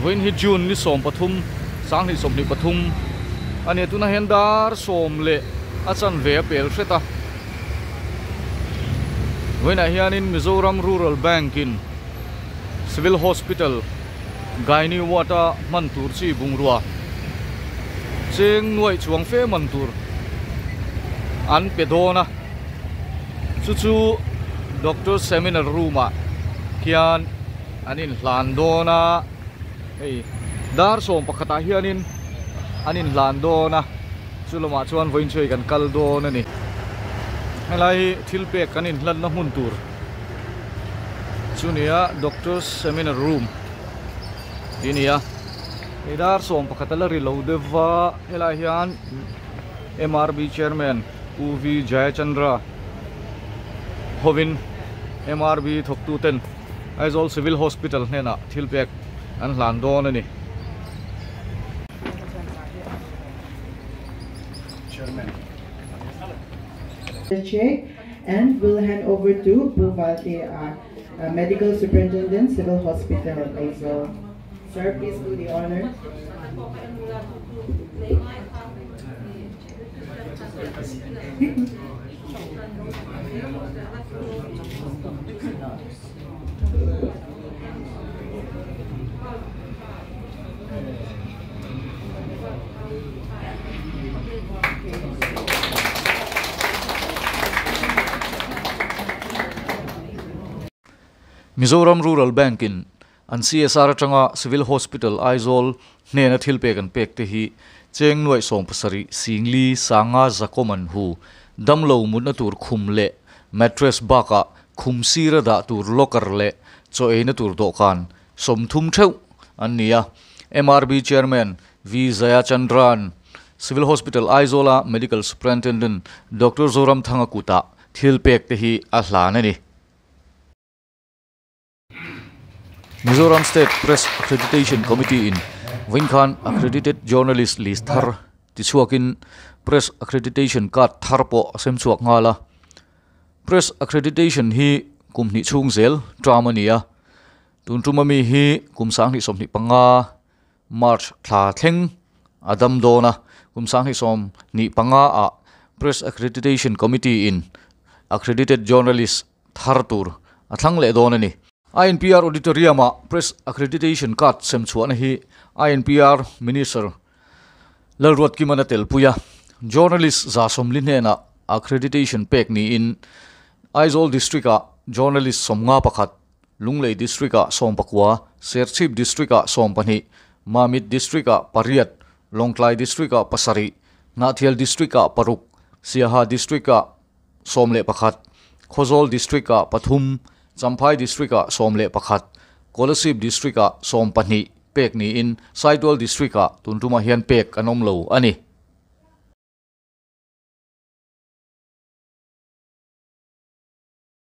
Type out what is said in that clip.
Vawiin hi June ni 13, 2023 a nia tunah hian dar sawm leh a chanve a pel hret a. Vawiinah hianin Mizoram Rural Bank in Civil Hospital Gynae Ward a hman tur chi bungrua cheng nuaih chuang fe man tur an pe dawn a. Chu chu Doctor Seminar Room ah khian an inhlan dawn a hei dar sawm pakhatah hianin an inhlan dawn a chu lamah chuan vawiin chu hei kan kal dawn a ni helai hi thil pek kan inhlanna hmun tur chu nia doctor seminar room tih a ni a hei dar sawm pakhat a la ri lo deuh va helaiah hian M_R_B chairman U V Jayachandra hovin M_R_B thawktu ten Aizawl Civil Hospital hnenah thil pek an hlan dawn a ni. The check and will hand over to Pu Valte, uh, Medical Superintendent, Civil Hospital, Aizawl. Sir, please do the honor. Mizoram Rural Bank in An CSR atanga Civil Hospital Aizawl hnena thil pek an pek te hi cheng nuaih 70 Singli Sanga Zakawm an hu damlo mutna tur khum leh mattress bakah khum sira dah tur locker leh chaw eina tur dawhkan 30 theuh an ni a. MRB Chairman V Jayachandran Civil Hospital Aizawla Medical Superintendent Doctor Zoramthanga kutah thil pek te hi a hlan a ni. Mizoram State Press Accreditation Committee in vawiin khan Accredited Journalist list thar tichhuakin Press Accreditation Card thar pawh a sem chhuak nghal a. Press Accreditation hi kum hnih chhung zel term a ni a, tun tuma mi hi kum 2025 March thla thleng a dam dawn a, kum 2025 ah Press Accreditation Committee in Accredited Journalist thar tur a thlang leh dawn a ni. INPR Auditorium ah Press Accreditation Card sem chhuahna hi INPR Minister Lalruatkiman a telpui a, Journalist 140 hnenah Accreditation pek niin Aizawl District ah Journalist 51, Lunglei District ah 19, Serchhip District ah 12, Mamit District ah 8, Lawngtlai District ah 7, Hnahthial District ah 6, Siaha District ah 11, Khawzawl District ah 3, Champhai District ah 11, Kolasib District ah 12 pek niin Saitual District ah tun tumah hian pek an awm lo a ni.